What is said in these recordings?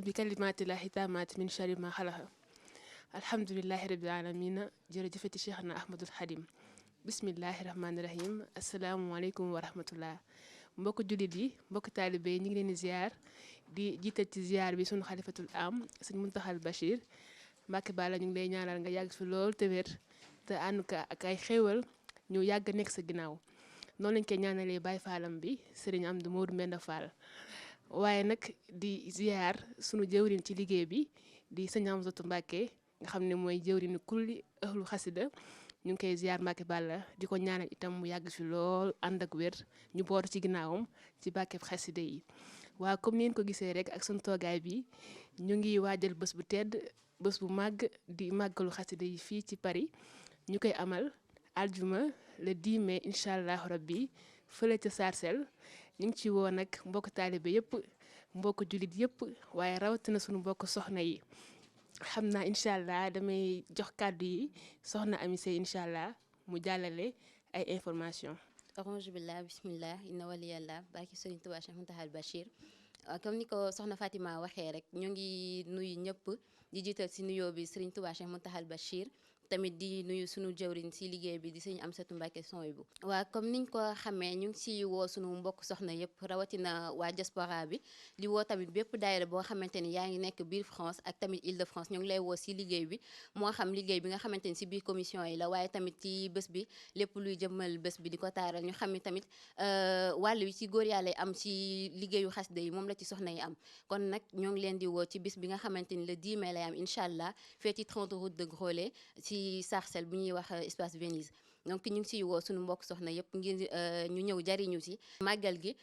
بكلمات الله التامات من شر ما خلق الحمد لله رب العالمين jërëjëfati Cheikhna Ahmadul Khadim bismillahi rahmaani rahim asalaamualeykum wa rahmatullah mbokk jullit yi mbokk taalibe yi ñu ngi leen di ziar di jiital ci ziar bi sunu xalifatul am sëñ Muntaxal Bachir Mbàkke Balla ñu ngi lay ñaanal nga yàgg fi lool te wér te ànd ko ak ay xéewal ñu yàgg nekk sa ginnaaw noonu lañ koy ñaanalee Baay Faalam bi sëriñ Amdu Moodu Mbenda Fall waaye nag di ziar sunu jëwriñ ci liggéey bi di sëñ Amsatu Mbàkke nga xam ne mooy jëwriñu kulli ahlu xasida ñu ngi koy ziar Mbàkke Balla di ko ñaanal itam mu yàgg fi lool ànd ak wér ñu bootu ci ginnaawam ci bàkkeb xasida yi waaw comme ni ngeen ko gisee rek ak sunu toogaay bi ñu ngi waajal bés bu tedd bés bu màgg di màggalu xasida yi fii ci Paris ñu koy amal aljuma le 10 mai incha allahu rabbi fële ca Sarcelles ñu ngi ci woo nag mbokk taalibe yëpp mbokk jullit yëpp waaye rawatina sunu mbokk soxna yi xam naa incha allah damay jox kàddu yi soxna Amy Seye incha allah mu jàllale ay information aouzu billah bismillah inna waliyallah barki Sëriñ Tuubaa Cheikh Muntaxal Bachir comme ni ko soxna Fatima waxee rek ñu ngi nuyu ñëpp di jiital si nuyoo bi Sëriñ Tuubaa Cheikh Muntaxal Bachir tamit di nuyu sunu jëwriñ si liggéey bi di sëñ Amsatu Mbàkke Souhaïbou waa comme niñ ko xamee ñu ngi si woo sunu mbokk soxna yëpp rawatina waa diaspora bi di woo tamit bépp daayira boo xamante ni yaa ngi nekk biir France ak tamit Île-de-France ñu ngi lay woo si liggéey bi moo xam liggéey bi nga xamante ni si biir commission yi la waaye tamit ci bés bi lépp luy jëmmal bés bi di ko taaral ñu xam ni tamit wàll wi ci góor yàlla yi am ci liggéeyu xasida yi moom la ci soxna yi am kon nag ñoo ngi leen di woo ci bis bi nga xamante ni le 10 mai lay am incha allah fee ci 30 route de Grollet ci Sarcelles bu ñuy wax espace Venise donc ñu ngi siy woo suñu mbokk soxna yëpp ngir ñu ñëw jariñu si màggal gi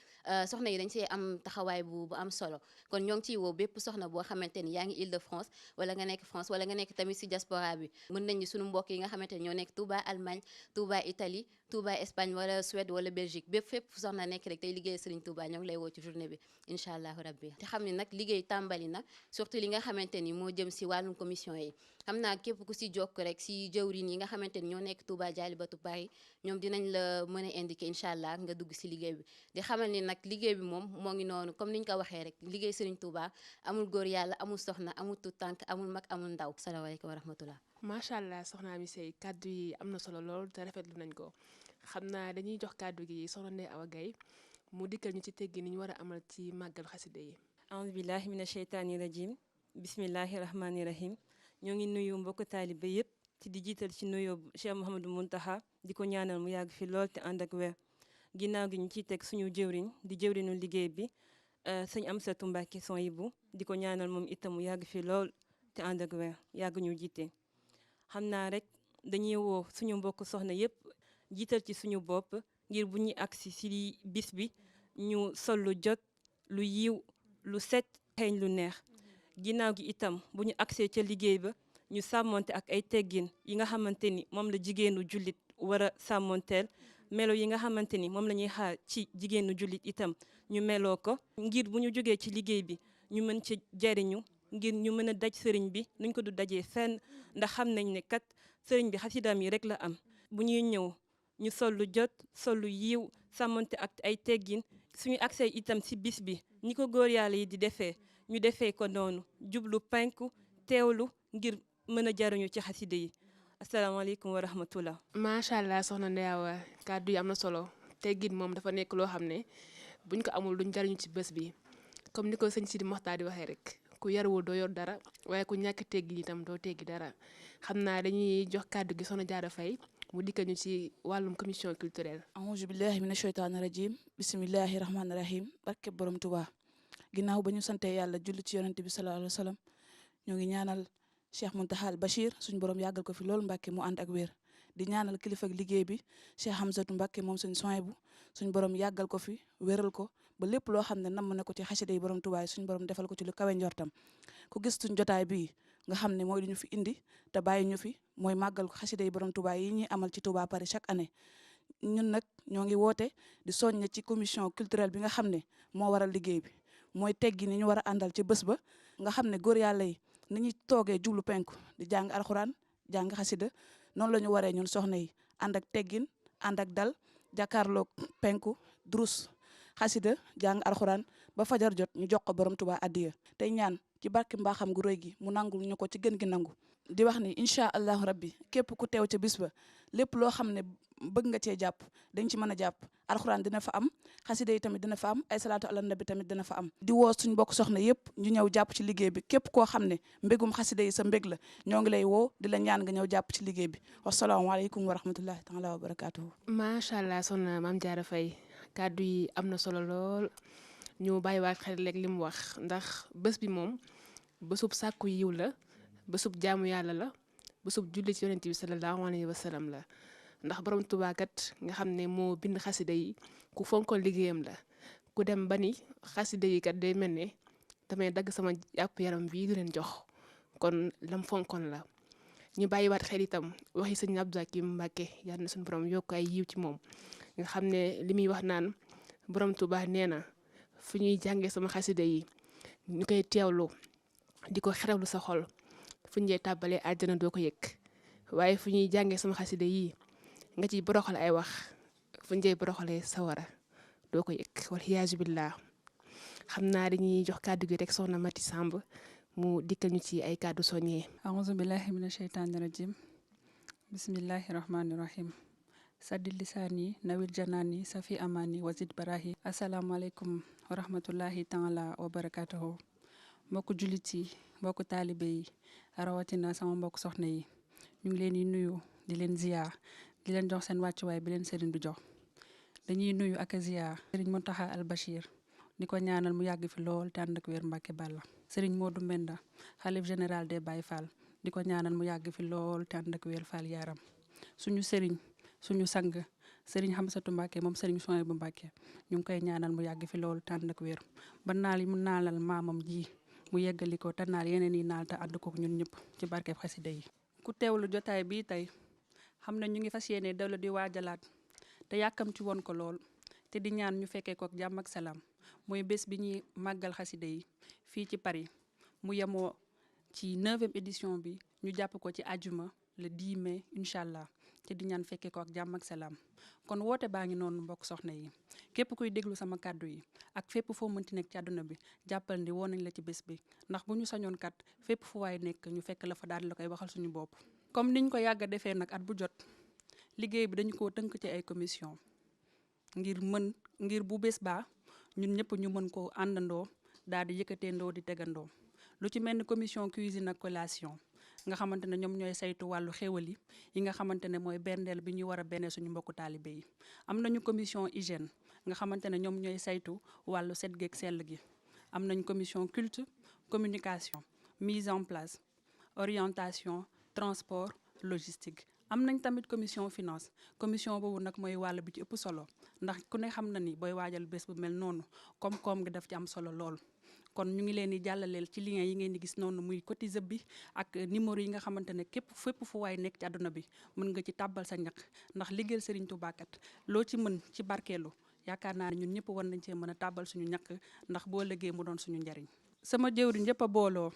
soxna yi dañ see am taxawaay bu am solo kon ñoo ngi ciy woo bépp soxna boo xamante ni yaa ngi Île-de-France wala nga nekk France wala nga nekk tamit si diaspora bi mën nañ ni suñu mbokk yi nga xamante ni ñoo nekk Touba Allemagne Touba Italie Touba Espagne wala Suède wala Belgique bépp fépp fu soxna nekk rek tey liggéey Serigne Touba ñoo ngi lay woo ci journée bi incha allahu rabbi te xam ne nag liggéey tàmbali na surtout li nga xamante ni moo jëm si wàllum commission yi xam naa képp ku si jokk rek si jëwriñ yi nga xamante ni ñoo nekk Touba Jaalibatu Paris ñoom dinañ la mën a indiquer incha allah nga dugg si liggéey bi di xamal ni nag liggéey bi moom moo ngi noonu comme niñ ko waxee rek liggéey Serigne Touba amul góor yàlla amul soxna amul tout tànk amul mag amul ndaw salaamaaleykum wa rahmatullah macha allah soxna Amy Seye kàddu yi am na solo lool te rafetlu nañ ko xam naa dañuy jox kàddu gi soxna Ndeye Awa Gaye mu dikkal ñu ci teggi ni ñu war a amal ci màggal xasida yi aouzu billahi mina sheytaani rajim bismillahi rahmaani rahim ñoo ngi nuyu mbokk taalibe yëpp ci di jiital ci nuyoo Cheikh Mouhamadou Mountakha di ko ñaanal mu yàgg fi lool te ànd ak wér ginnaaw gi ñu ciy teg suñu jëwriñ di jëwriñu liggéey bi sëñ Amsatu Mbàkke Souhaïbou di ko ñaanal moom itam mu yàgg fi lool te ànd ak wér yàgg ñu jiite xam naa rek dañuy woo suñu mbokk soxna yëpp jiital ci suñu bopp ngir bu ñuy agsi ci bis bi ñu sol lu jot lu yiw lu set xeeñ lu neex ginnaaw gi itam bu ñu agsee ca liggéey ba ñu sàmmonte ak ay teggin yi nga xamante ni moom la jigéenu jullit war a sàmmonteel melo yi nga xamante ni moom la ñuy xaar ci jigéenu jullit itam ñu meloo ko ngir bu ñu jógee ci liggéey bi ñu mën ci jariñu ngir ñu mën a daj sëriñ bi nuñ ko du dajee fenn ndax xam nañ ne kat sëriñ bi xasidaam yi rek la am bu ñuy ñëw ñu sol lu jot sol lu yiw sàmmonte ak ay teggin suñu accès itam ci bis bi ni ko góor yàlla yi di defee ñu defee ko noonu jublu penku teewlu ngir mën a jariñu ci xasida yi asalaamaaleykum wa rahmatullah macha allah soxna Ndeye Awa kàddu yi am na solo teggin moom dafa nekk loo xam ne buñ ko amul duñ jariñu ci bés bi comme ni ko sëñ Sidi Moxtaar di waxee rek ku yarwul doo yor dara waaye ku ñàkk teggi itam doo teggi dara xam naa dañuy jox kàddu gi soxna Jaara Fay mu dikkal ñu ci wàllum commission culturelle aouzu billahi mina sheytaani rajim bismillahi rahmaani rahim barke borom Tuubaa ginnaaw ba ñu sante yàlla julli ci yonente bi sallallahu alayhi wa sallam ñoo ngi ñaanal Cheikh Muntaxal Bachir suñu borom yàggal ko fi loolu Mbàkke mu ànd ak wér di ñaanal kilifa ak liggéey bi Cheikh Hamzatu Mbàkke moom suñu Souhaïbou suñu borom yàggal ko fi wéral ko ba lépp loo xam ne namm na ko ci xasida yi borom Tuubaa suñu borom defal ko ci lu kawe njortam ku gis suñ jotaay bii nga xam ne mooy lu ñu fi indi te bàyyi ñu fi mooy màggal ko xasida yi borom Tuubaa yi ñuy amal ci Touba Paris chaque année ñun nag ñoo ngi woote di soññ ci commission culturelle bi nga xam ne moo waral liggéey bi mooy teggi ni ñu war a àndal ci bés ba nga xam ne góor yàlla yi ni ñuy toogee jublu penku di jàng alxuraan jàng xasida noonu la ñu waree ñun soxna yi ànd ak teggin ànd ak dal jàkkaarloog penku durus xasida jàng alxuraan ba fajar jot ñu jox ko borom Tuubaa addiya tey ñaan ci barke mbaaxam gu rëy gi mu nangul ñu ko ci gën gi nangu. di wax ni incha allahu rabbi képp ku teew ca bis ba lépp loo xam ne bëgg nga cee jàpp dañ ci mën a jàpp. alxuraan dina fa am, xasida yi tamit dina fa am, ay salaatu ala nabi tamit dina fa am. di woo suñ bokk soxna yëpp ñu ñëw jàpp ci liggéey bi képp koo xam ne mbégum xasida yi sa mbég la ñoo ngi lay woo di la ñaan nga ñëw jàpp ci liggéey bi. wasalaamaaleykum wa rahmatullahi taala wa barakaatuhu. macha allah soxna Maam Jaara Fay kàddu yi am na solo lool ñu bàyyiwaat xel rek li mu wax ndax bés bi moom bésub sàkku yiw la, bésub jaamu yàlla la, bésub julli ci yonent bi sallallahu alayhi wa sallam la. ndax borom Tuubaa kat nga xam ne moo bind xasida yi ku fonkoon liggéeyam la, ku dem ba ni xasida yi kat day mel ne damay dagg sama yàpp yaram bii di leen jox, kon lam fonkoon la. ñu bàyyiwaat xel itam waxi sëñ Abdou Hakim Mbàkke yàlla na suñu borom yokk ay yiw ci moom nga xam ne li muy wax naan borom Tuubaa nee na fu ñuy jàngee sama xasida yi ñu koy teewlu di ko xerewlu sa xol fu ñuy tàbbalee àjjana doo ko yëg, waaye fu ñuy jàngee sama xasida yi nga ci boroxal ay wax fu njëy boroxalee sawara doo ko yëg wal iyaazu billah. xam naa dañuy jox kàddu gi rek soxna Mati Samb mu dikkal ñu ci ay kàddu soññee. auzu billahi mina sheytaani rajim bismillahi rahmani rahim saddi lisaani nawil janaani safi amaani wazid barahi. asalaamaaleykum wa rahmatullahi taala wa barakatuhu. mbokku jullit yi, mbokku taalibe yi, rawatina sama mbokk soxna yi, ñu ngi leen di nuyu di leen ziyaar di leen jox seen wàccuwaay bi leen sëriñ bi jox. dañuy nuyu ak a ziyaar sëriñ Muntaxa al Bachir di ko ñaanal mu yàgg fi lool te ànd ak wér Mbàkke Balla. sëriñ Modou Mbenda xalif général des Baye Fall di ko ñaanal mu yàgg fi lool te ànd ak wér Fall yaram. suñu sëriñ suñu sang sëriñ Xamsatu Mbàkke moom sëriñ Suwaybu Mbàkke ñu ngi koy ñaanal mu yàgg fi lool te ànd ak wér ba naal yi mu naalal maamam ji mu yeggali ko te naal yeneen yi naal te ànd ko ñun ñëpp ci barkeb xasida yi. ku teewlu jotaay bii tey xam na ñu ngi fas yéene dawla di waajalaat te yàkkam ci woon ko lool te di ñaan ñu fekkee ko ak jàmm ak salaam mooy bés bi ñuy màggal xasida yi fii ci Paris mu yemoo ci 9e édition bi ñu jàpp ko ci àjjuma le 10 mai incha allah te di ñaan fekkee ko ak jàmm ak salaam. kon woote baa ngi noonu mbokk soxna yi képp kuy déglu sama kàddu yi ak fépp foo mënti nekk ci àdduna bi jàppal ni woo nañ la ci bés bi ndax bu ñu sañoon kat fépp fu waay nekk ñu fekk la fa daal la koy waxal suñu bopp. comme niñ ko yàgg a defee nag at bu jot liggéey bi dañu ko tënk ci ay commission ngir bu bés baa ñun ñëpp ñu mën ko àndandoo daal di yëkkateendoo di tegandoo. lu ci mel ni commission cuisine ak collation nga xamante ne ñoom ñooy saytu wàllu xéwal yi nga xamante ne mooy berndeel bi ñuy war a bennee suñu mbokku taalibe yi. am nañu commission hygiène nga xamante ne ñoom ñooy saytu wàllu set geeg sell gi. am nañ commission culte, communication, mise en place, orientation, transport, logistique. am nañ tamit commission finance commission boobu nag mooy wàll bi ci ëpp solo ndax ku ne xam na ni booy waajal bés bu mel noonu koom-koom gi daf ci am solo lool. kon ñu ngi leen di jàllaleel ci lien yi ngeen di gis noonu muy cotiser bi ak numéro yi nga xamante ne fépp fu waay nekk ci àdduna bi mën nga ci tàbbal sa ñaq ndax liggéeyal Serigne Touba kat loo ci mën ci barkeelu yaakaar naa ne ñun ñëpp war nañ cee mën a tàbbal suñu ñaq ndax boo liggéey mu doon suñu njariñ. sama jëwriñ ñëpp a booloo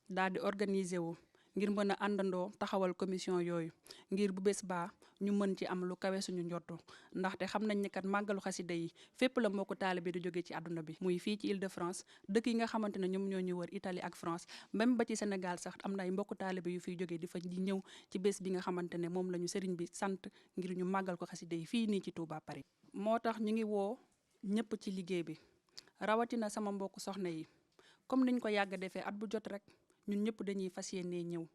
daal di organiser wu ngir mën a àndandoo taxawal commission yooyu ngir bu bés baa ñu mën ci am lu kawe suñu njottu ndaxte xam nañ ne kat màggalu xasida yi fépp la mbokku taalibe di jóge ci àdduna bi muy fii ci Île-de-France dëkk yi nga xamante ne ñoom ñoo ñu wër Italie ak France même ba ci Sénégal sax am na ay mbokku taalibe yu fiy jóge di ñëw ci bés bi nga xamante ne moom la ñu sëriñ bi sant ngir ñu màggal ko xasida yi fii nii ci Touba Paris. moo tax ñu ngi woo ñëpp ci liggéey bi rawatina sama mbokku soxna yi comme niñ ko yàgg defee at bu jot rek ñun ñëpp dañuy fas yéenee ñëw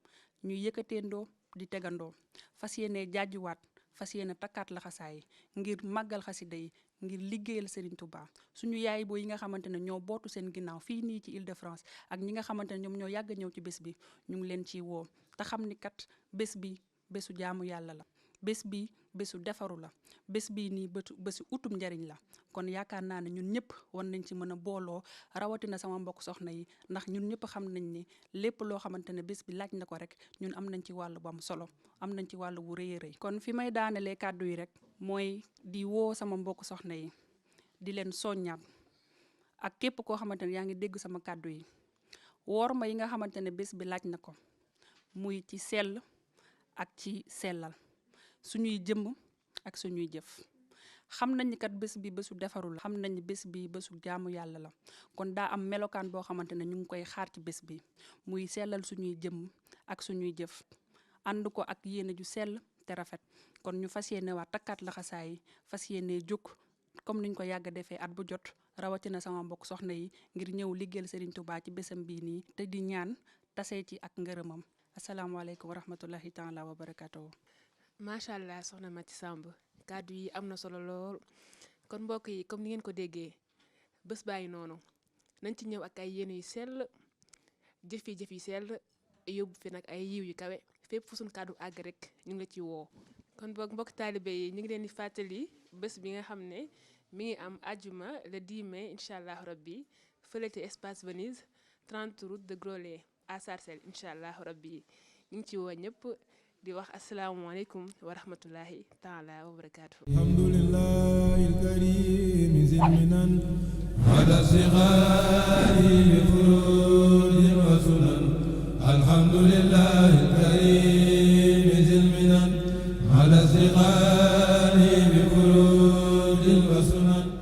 ñuy yëkkateendoo di tegandoo fas yéenee jaajuwaat fas yéene takkaat laxasaay ngir màggal xasida yi ngir liggéeyal Serigne Touba suñu yaay boo yi nga xamante ne ñoo bootu seen ginnaaw fii nii ci Île-de-France ak ñi nga xamante ne ñoom ñoo yàgg ñëw ci bés bi ñu ngi leen ciy woo te xam ni kat bés bi bésu jaamu yàlla la bés bi bésu defaru la bés bii nii bésu utum njariñ la kon yaakaar naa ne ñun ñëpp war nañ ci mën a booloo rawatina sama mbokk soxna yi ndax ñun ñëpp xam nañ ni lépp loo xamante ne bés bi laaj na ko rek ñun am nañ ci wàllu bu am solo am nañ ci wàllu wu rëy a rëy. kon fi may daanelee kàddu yi rek mooy di woo sama mbokk soxna yi di leen soññaat ak képp koo xamante ne yaa ngi dégg sama kàddu yi woor ma yi nga xamante ne bés bi laaj na ko muy ci sell ak ci sellal suñuy jëmm ak suñuy jëf xam nañ ni kat bés bi bésu defaru la xam nañ ni bés bi bésu jaamu yàlla la kon daa am melokaan boo xamante ne ñu ngi koy xaar ci bés bi muy sellal suñuy jëmm ak suñuy jëf ànd ko ak yéene ju sell te rafet kon ñu fas yéene waa takkaat laxasaay yi fas yéene jóg comme niñ ko yàgg defee at bu jot rawatina sama mbokk soxna yi ngir ñëw liggéeyal Serigne Touba ci bésam bii nii te di ñaan tasee ci ak ngërëmam asalaamaaleykum wa rahmatullahi taala wa barakatuhu. macha allah soxna Mati Samb kàddu yi am na solo lool kon mbokk yi comme ni ngeen ko déggee bés bàyyi noonu nañ ci ñëw ak ay yéene yu sell jëf yi sell yóbbu fi nag ay yiw yu kawe fépp fu suñ kàddu àgg rek ñu ngi la ci woo. kon boog mbokk taalibe yi ñu ngi leen di fàttali bés bi nga xam ne mi ngi am àjjuma le 10 mai incha allah rabbi fële ci espace Venise 30 route de Grollet à Sarcelles incha allah rabbi ñu ngi ci woo ñëpp di wax asalaamualeykum wa rahmatullahi taala wa barakaatu. alhamdulillahi alkarim ziminan ala sighari bi furudin wa sunan alhamdulillahi